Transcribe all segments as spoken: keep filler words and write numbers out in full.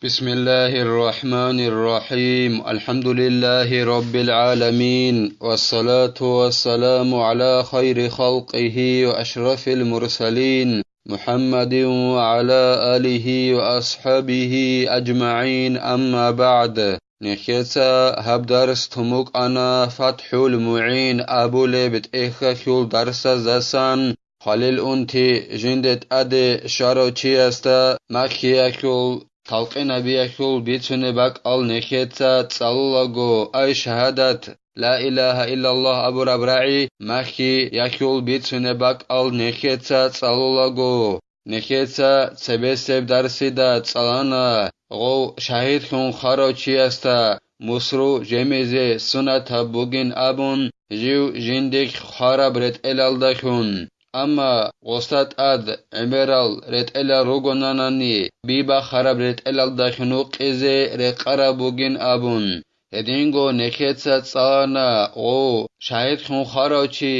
بسم الله الرحمن الرحيم. الحمد لله رب العالمين، والصلاة والسلام على خير خلقه وأشرف المرسلين محمد وعلى آله وأصحابه أجمعين، أما بعد. Нехеца гьаб дарс тун букӀана ФатхӀул МугӀин абулеб тӀехьалъул дарсаздасан. Хвалил унти жинде тӀаде щварав чиясда махьиялъул, талкъин гьабиялъул бицунеб бакӀал нехеца цӀалулаго, ай шагьадат, ла илагьа иллаллагь абураб рагӀи махьиялъул бицунеб бакӀал нехеца цӀалулаго. Нехеца цебесеб дарсида цӀалана гъов шагьидлъун хварав чиясда мусру жемизе сунатаб бугин абун, жив жиндихъ хвараб ретӀелалдалъун. Амма гъосда тӀад гӀемерал ретӀелал ругонанани, би бахараб ретӀелалдалъун вукъизе рекъараб бугин абун. Гьединго нехеца цӀалана гъов шагьидлъун хварав чи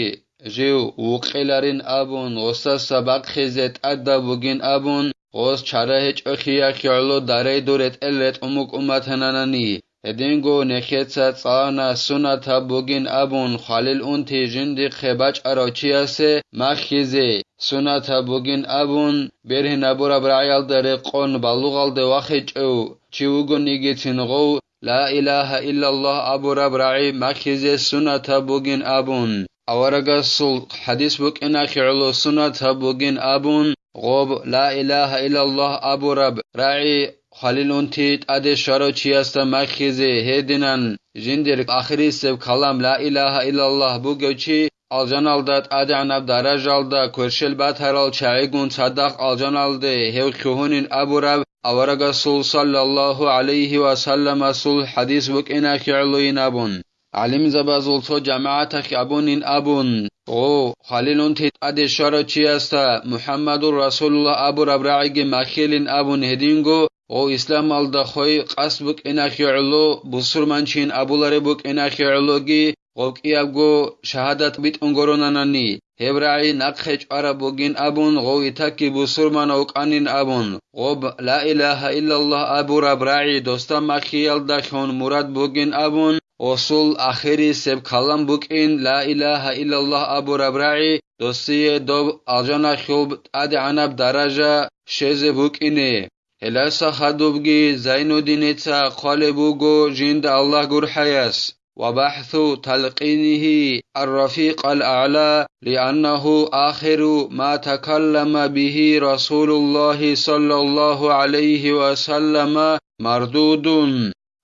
жив вукъиларин абун, гъосдаса бахъизе тӀадаб бугин абун, гъос чара гьечӀолъиялъе гӀоло дарейду ретӀел ретӀун букӀун батананани. Гьединго нехеца цӀалана сунатаб бугин абун, хвалил унти жиндихъе бачӀарав чиясе махьизе сунатаб бугин абун, бергьинабураб рагӀиялда рекъон балугъалде вахичӀев чи вугонигицин гъов ла илагьа иллаллагь абураб рагӀи махьизе сунатаб бугин абун, аварагасул хадис букӀиналъе гӀоло сунатаб бугин абун, гъоб ла илагьа иллаллагь абураб рагӀи хвалил унти тӀаде щварав чиясда махьизе гьединан жиндир ахирисеб калам ла илагьа иллаллагь бугев чи алжаналда тӀадегӀанаб даражалда кверщел батарал чагӀигун цадахъ алжаналде гьев лъугьунин абураб аварагасул саллаллагьу гӀалайгьи ва салламасул хадис букӀиналъе гӀолойин абун, гӀалимзабазул цо жамагӀаталъ абунин абун, гъо, хвалил унти тӀаде щварав чиясда МухӀаммадур Расулуллагь абураб рагӀиги махьилин абун гьединго, гъо, исламалда хвей къасд букӀиналъе гӀоло, бусурманчийин абулареб букӀиналъе гӀологи, гъоб кӀиябго шагьадат битӀун горонанани, гьеб рагӀи нахъе чӀвараб бугин абун, гъов итакги бусурманав вукӀанин абун, гъоб ла илагьа иллаллагь абураб рагӀи досда махьиялдалъун мурад бугин абун, гъосул ахирисеб калам букӀин ла илагьа иллаллагь абураб рагӀи досие доб алжаналъуб тӀадегӀанаб даража щезе букӀине. Гьелдаса хадубги Зайнуддиница хъвалеб буго жинда Аллагь гурхӀаяс: وبحث تلقينه الرفيق الأعلى، لأنه آخر ما تكلم به رسول الله صلى الله عليه وسلم مردود.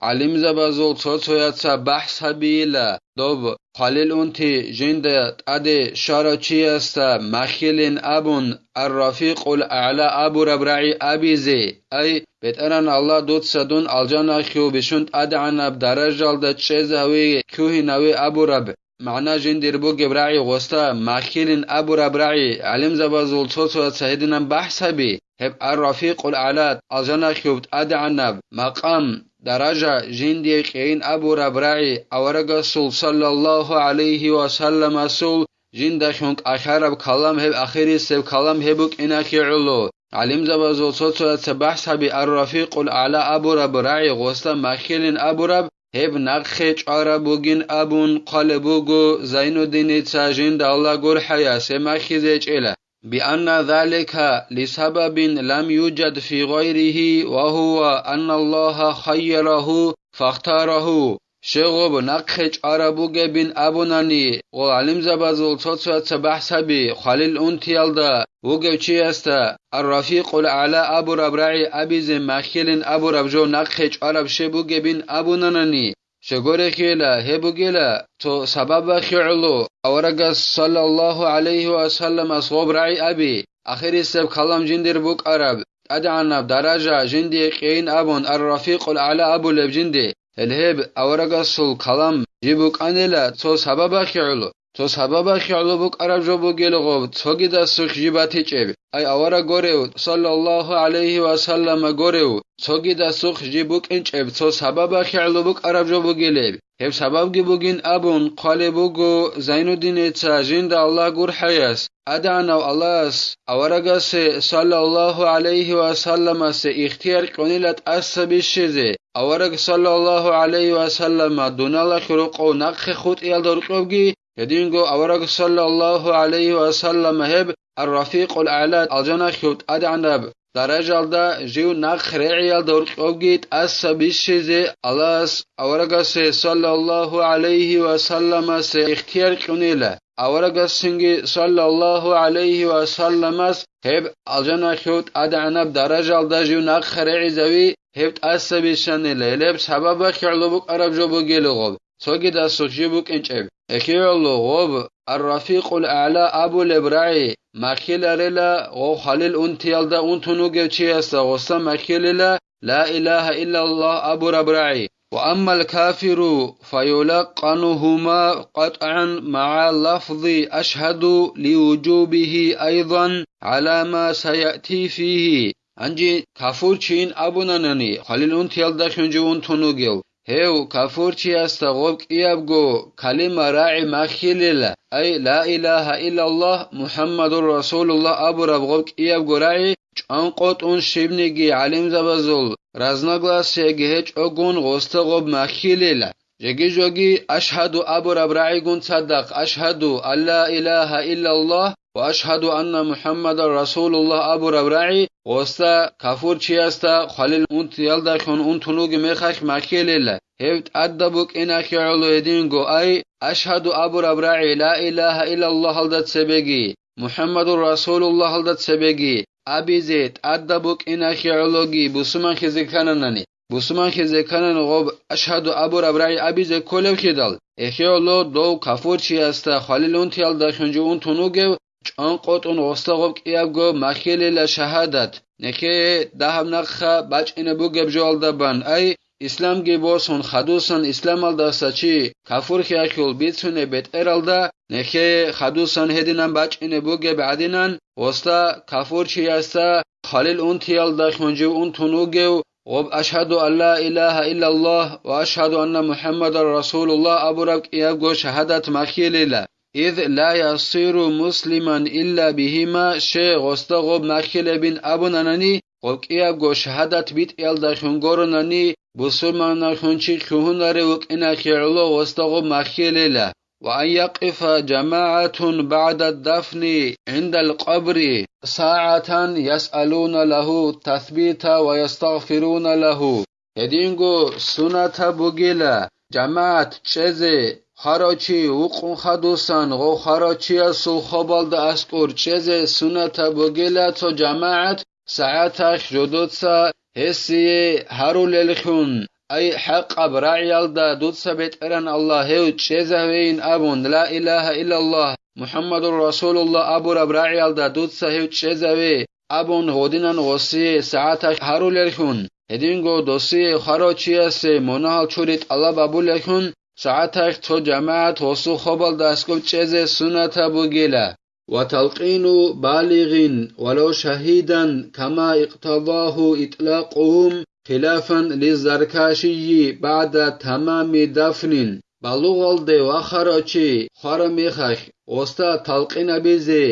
ГӀалимзабазул цо-цояца бахӀс гьабейила, доб хъвалил унти жинда тӀаде щварав чиясда махьилин абун, ар-рафикъул агӀла абураб рагӀи абизе, ай, БетӀеран Аллагь, дуца дун алжаналъул бищун тӀадегӀанаб даражалда чӀезаве, лъугьинаве абураб. МагӀна жиндир бугеб рагӀи гъосда махьилин абураб рагӀи гӀалимзабазул цо-цояца гьединан бахӀс гьаби, гьеб ар-рафикъул агӀла, алжаналъуб тӀадегӀанаб макъам, даража, жиндие кьейин абураб рагӀи аварагасул саллаллагьу гӀалайгьи ва салламасул жиндалъун кӀалъараб калам, гьеб ахирисеб калам гьеб букӀиналъе гӀоло. ГӀалимзабазул цо-цояца бахӀс гьаби ар-рафикъул агӀла абураб рагӀи гъосда махьилин абураб, гьеб нахъе чӀвараб бугин абун хъвалеб буго Зайнуддиница жинда Аллагь гурхӀаяс, гьеб махьизе гьечӀила. بأن ذلك لسبب لم يوجد في غيره، وهو أن الله خيره فاختاره. Щегъуб нахъе чӀвараб бугебин абунани, гъол гӀалимзабазул цо-цояца бахӀс гьаби, хъвалил унтиялда вугев чиясда ар-рафикъул агӀла абураб рагӀи абизе махьилин абураб жо нахъе чӀвараб щиб бугебин абунанани, щегорехъила, гьеб бугила, цо сабабалъе гӀоло, аварагас саллаллагьу гӀалайгьи ва салламас гъоб рагӀи аби, ахирисеб калам жиндир букӀараб, тӀадегӀанаб даража жиндие кьейин абун ар-рафикъул агӀла абулеб жинди. Гьел гьеб аварагасул калам жиб букӀанила цо сабабалъе гӀоло. цо сабабахъе гӀоло букӀараб жо бугел гъоб, цогидасухъ жиб батичӀеб. Ай авараг горев, саллаллаху гӀалайгьи ва саллама горев, цогидасухъ жиб букӀинчӀеб, цо сабабахъе гӀоло букӀараб жо бугилеб. Гьеб сабабги бугин абун хъвалеб буго Зайнуддиница жинда Аллагь гурхӀаяс, ТӀадегӀанав Аллагьас аварагасе, саллаллаху гӀалайгьи ва салламасе, ихтияр кьунила тӀаса бищизе, авараг, саллаллаху гӀалайгьи ва саллама, дуниялалъул рокъов нахъе хутӀиялда гьоркьобги, гьединго авараг, саллаллаху гӀалайгьи ва саллама, гьеб Ар-Рафикъул АгӀла, алжаналъул тӀадегӀанаб даражалда жив нахъ регӀиялда гьоркьобги тӀаса бищизе Аллагьас аварагасе, саллаллаху гӀалайгьи ва салламасе, ихтияр кьунила. Аварагасцинги, саллаллаху гӀалайгьи ва салламас, гьеб алжаналъул тӀадегӀанаб даражалда жив нахъ регӀизави, гьеб тӀаса бищанила, гьелеб сабабахъе гӀоло букӀараб жо бугел гъоб, цогидасухъ жиб букӀинчӀеб. Эхиялъ гъоб Ар-Рафикъул АгӀла абулеб рагӀи махьиларила, гъо хвалил унтиялда унтун вугев чиясда гъоса махьилила ла илагьа иллаллагь абураб рагӀи. Ва аммал кафиру, фаюлаккъанугьума къатӀгӀан магӀа лафзи ашгьаду ливуджубигьи айзан гӀала ма саяти фигьи. Гьанже кафурчийин абунанани, хвалил унтиялдалъун жив унтун вугев, гьев кафурчиясда гъоб кӀиябго калима рагӀи махьилила, ай, ла илагьа иллаллагь, МухӀаммадур расулуллагь абураб гъоб кӀиябго рагӀи чӀванкъотӀун щибниги гӀалимзабазул разногласиеги гьечӀогун гъосда гъоб махьилила. Жеги-жоги ашгьаду абураб рагӀигун цадахъ, ашгьаду ан ла илагьа иллаллагь ва ашгьаду анна МухӀаммадан расулуллагь абураб рагӀи гъосда кафурчиясда хвалил унтиялдалъун унтун вугеб мехалъ махьилила. Гьеб тӀадаб букӀинахъе гӀоло гьединго, ай, ашгьаду абураб рагӀи ла илагьа иллаллагьалда цебеги, МухӀаммадур расулуллагьалда цебеги абизе тӀадаб букӀинахъе гӀологи бусурманлъизе ккананани. Бусурманлъизе кканани гъоб ашгьаду абураб рагӀи абизе кколевлъидал, эхиялъ дов кафурчиясда хвалил унтиялдалъун жив унтун вугев чӀванкъотӀун гъосда гъоб кӀиябго махьилила шагьадат, нехее дагьаб нахъа бачӀине бугеб жоялда бан, ай, исламги босун хадусан исламалдаса чи кафурлъиялъул бицунеб бетӀералда, нехее хадусан гьединан бачӀине бугеб гӀадинан, гъосда кафурчиясда хвалил унтиялдалъун жив унтун вугев, гъоб ашгьаду ан ла илагьа иллаллагь ва ашгьаду анна МухӀаммадан расулуллагь абураб кӀиябго шагьадат махьилила. Из ла ясиру муслиман илла бигьима, щай гъосда гъоб махьилебин абунанани, гъоб кӀиябго шагьадат битӀиялдалъун гуронани, бусурманалъун чи лъугьунарев вукӀинахъе гӀоло гъосда гъоб махьилила. Ва ан якъифа жамагӀатун багӀда дафни гӀиндал къабри сагӀатан ясъалуна лагьу тасбита ва ястагъфируна лагьу. Гьединго сунатаб бугила жамагӀат чӀезе, хварав чи вукъун хадусан гъов хварав чиясул хобалда аскӀор чӀезе сунатаб бугила цо жамагӀат, сагӀаталъ жодоца гьесие гьарулеллъун, ай, хӀакъаб рагӀиялда дуца БетӀеран Аллагь гьев чӀезавейин абун, ла илагьа иллаллагь, МухӀаммадур расулуллагь абураб рагӀиялда дуца гьев чӀезаве абун гъодинан гъосие сагӀаталъ гьарулеллъун, гьединго досие хварав чиясе мунагьал чури тӀалаб гьабулеллъун, сагӀаталъ цо жамагӀат гъосул хобалда аскӀоб чӀезе сунатаб бугила. Ва талкъину балигъин валав шагьидан кама икътадагьу итлакъугьум хилафан лиззаркашийи багӀда тамами дафнин. Балугъалде вахарав чи хвараб мехалъ, гъосда талкъин абизе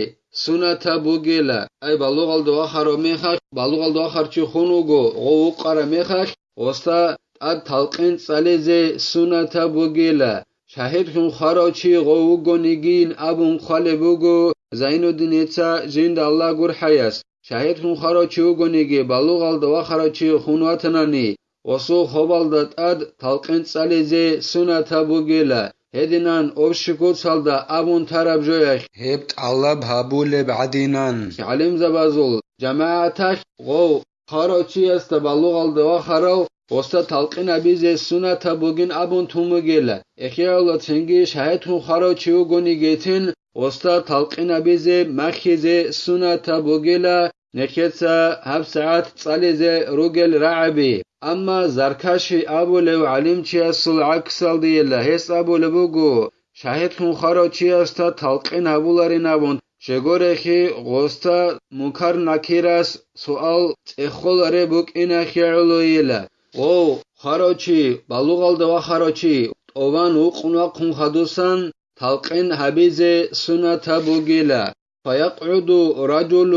сунатаб бугила. Ай, балугъалде вахарав мехалъ, балугъалде вахарав чи хун вуго, гъов вукъараб мехалъ, гъосда тӀад талкъин цӀализе сунатаб бугила. Шагьидлъун хварав чи гъов вугонигин абун хъвалеб буго Зайнуддиница жинда Аллагь гурхӀаяс. Шагьидлъун хварав чи вугониги, балугъалда вахарав чи хун ватанани, гъосул хобалда тӀад талкъин цӀализе сунатаб бугила, гьединан общекуцалда абун тараб жоялъ гьеб тӀалаб гьабулеб гӀадинан. ГӀалимзабазул жамагӀаталъ гъов хварав чиясда балугъалда вахарав гъосда талкъин абизе сунатаб бугин абун тун бугила. Эхиялда цинги шагьидлъун хварав чи вугонигицин гъосда талкъин абизе махьизе сунатаб бугила, нехеца гьабсагӀат цӀализе ругел рагӀаби. Амма Заркаши абулев гӀалимчиясул гӀаксалдейила, гьес абулеб буго, шагьидлъун хварав чиясда талкъин гьабуларин абун, щегорехи гъосда Мункар-Накирас суал цӀехоларе букӀинахи гӀолойила. Гъов хварав чи, балугъалда вахарав чи, тӀован вукъун вахъун хадусан, талкъин гьабизе сунатаб бугила. فيقعد رجل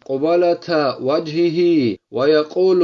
قبالة وجهه ويقول,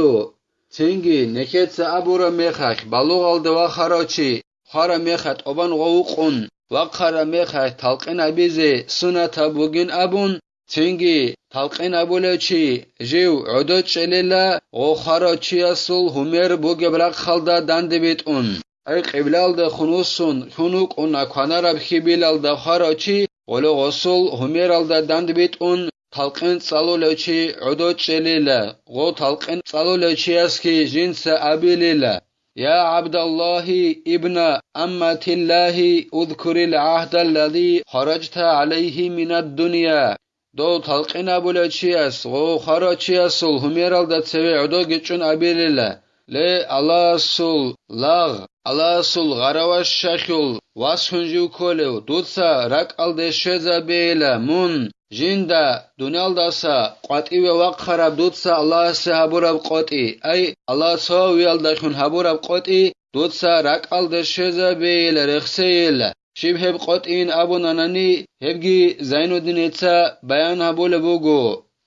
цинги нехеца абураб мехалъ, балугъалда вахарав чи хвараб мехалъ тӀобан гъов вукъун вахъараб мехалъ талкъин абизе сунатаб бугин абун, цинги талкъин абулев чи жив гӀодов чӀелила, гъов хварав чиясул гьумер бугеб рахъалда дандебитӀун. Ай, къиблалда хунусун хьун вукӀуна кванараб хьибилалда хварав чи, гъоло гъосул гьумералда дандбитӀун, талкъин цӀалулев чи гӀодов чӀелила, гъо талкъин цӀалулев чиясги жинца абилила: «Я ГӀабдаллагьи ибна Амматиллагьи, удкурил гӀагьдаллади хараджта гӀалайгьи минаддунья». Дов талкъин абулев чияс гъо хварав чиясул гьумералда цеве гӀодовги чӀун абилила: «Ле, Аллагьасул лагъ, Аллагьасул гъаравашахьул вас хьун жив кколев, дуца ракӀалде щвезабейила мун, жинда дуниялдаса къватӀиве вахъараб дуца Аллагьасе гьабураб къотӀи, ай, Аллагь цоявиялдалъун гьабураб къотӀи, дуца ракӀалде щвезабейила, рехсейила». Щиб гьеб къотӀийин абунанани, гьебги Зайнуддиница баян гьабулеб буго: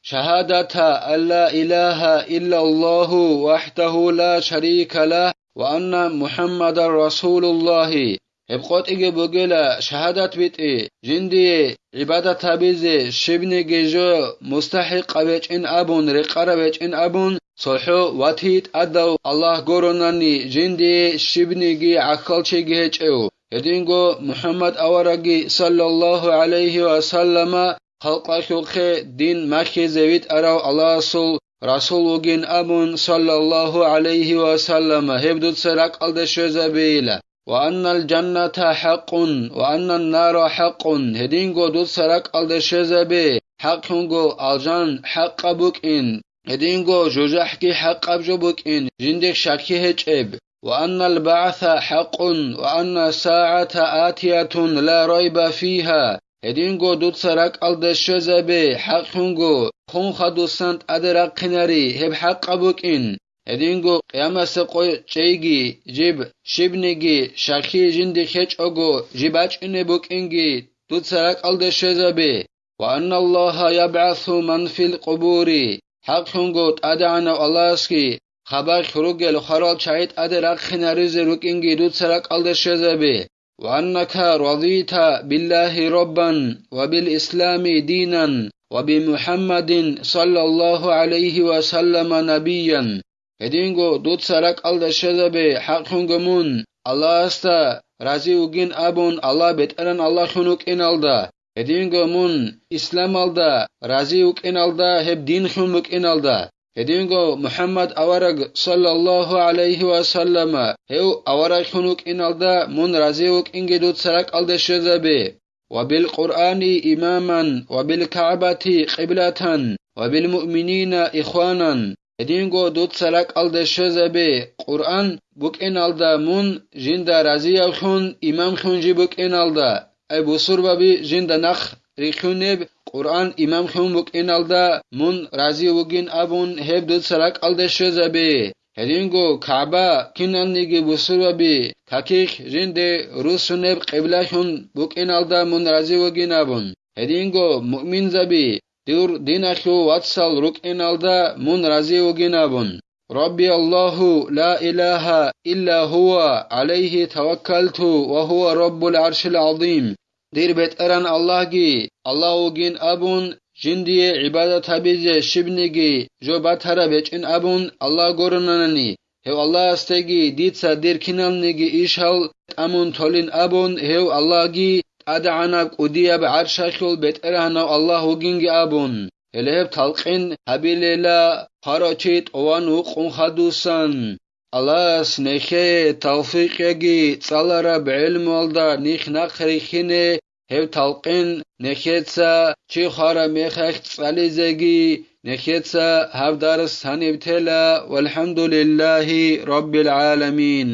«Шагьадата ан ла илагьа иллаллагьу вахӀдагьу ла шарика лагь ва анна МухӀаммадан расулуллагьи». Гьеб къотӀиги бугела шагьадат битӀи, жиндие гӀибадат гьабизе щибниги жо мустахӀикъаб гьечӀин абун, рекъараб гьечӀин абун, цохӀо ватий тӀадав Аллагь гуронани, жиндие щибниги гӀахьалчиги гьечӀев. Гьединго МухӀаммад аварагги, саллаллагьу гӀалайгьи ва саллама, халкъалъухъе дин махьизе витӀарав Аллагьасул расул вугин абун, саллаллагьу гӀалайгьи ва саллама, гьеб дуца ракӀалде щвезабейила. «Ва аннал жанната хӀакъун, ва аннан нара хӀакъун», гьединго дуца ракӀалде щвезабе, хӀакълъунго алжан хӀакъаб букӀин, гьединго жужахӀги хӀакъаб жо букӀин, жиндихъ щакки гьечӀеб. «Ва аннал багӀса хӀакъун, ва анна сагӀата атиятун ла райба фигьа», гьединго дуца ракӀалде щвезабе, хӀакълъунго хун хадусан тӀаде рахъинари гьеб хӀакъаб букӀин, гьединго къиямасеб къо чӀейги, жиб щибниги, щакки жиндихъ гьечӀого жиб бачӀине букӀинги дуца ракӀалде щвезабе. «Ва анналлагьа ябгӀасу ман фил къубури», хӀакълъунго ТӀадегӀанав Аллагьасги хабалъ ругел хварал чагӀи тӀаде рахъинаризе рукӀинги дуца ракӀалде щвезабе. «Ва аннака радита биллагьи раббан ва бил ислами динан ва би МухӀаммадин саллаллагьу гӀалайгьи ва саллама набиян». Гьединго дуца ракӀалда щвезабе, хӀакълъунго мун Аллагьасда рази вугин абун, Аллагь бетӀеран Аллагьлъун вукӀиналда, гьединго мун исламалда рази вукӀиналда, гьеб динлъун букӀиналда, гьединго МухӀаммад авараг, саллаллагьу гӀалайгьи ва саллама, гьев авараглъун вукӀиналда мун рази вукӀинги дуца ракӀалда щвезабе. «Ва бил Къуръани имаман, ва бил КагӀбати къиблатан, ва бил муъминина ихванан». Гьединго дуца ракӀалде щвезабе, Къуръан букӀиналда мун жинда разиявлъун, имамлъун жи букӀиналда, ай бусурбаби жинда нахъ рихьунеб Къуръан имамлъун букӀиналда мун рази вугин абун, гьеб дуца ракӀалде щвезабе. Гьединго КагӀба киналниги бусурбаби какихъ жинде руссунеб къиблалъун букӀиналда мун рази вугин абун, гьединго муъминзаби дур диналъул вацал рукӀиналда мун рази вугин абун. «Рабби Аллагьу ла илагьа илла гьува, гӀалайгьи таваккалту ва гьува раббул гӀаршил гӀазим». Дир БетӀеран Аллагьги Аллагь вугин абун, жиндие гӀибадат гьабизе щибниги жо батараб гьечӀин абун Аллагь гуронанани, гьев Аллагьасдаги дица дир киналниги ишал тӀамун толин абун, гьев Аллагьги ТӀадегӀанаб кӀудияб гӀаршалъул БетӀергьанав Аллагь вугинги абун, гьеле гьеб талкъин гьабилела хварав чи тӀован вукъун хадусан. Аллагьас нехее тавфикъ яги цӀалараб гӀелмуялда нихъ нахърихьине гьеб талкъин, нехеца чи хвараб мехалъ цӀализеги, нехеца гьаб дарс гьаниб тела. ВалхӀамдулиллагьи раббил гӀаламин.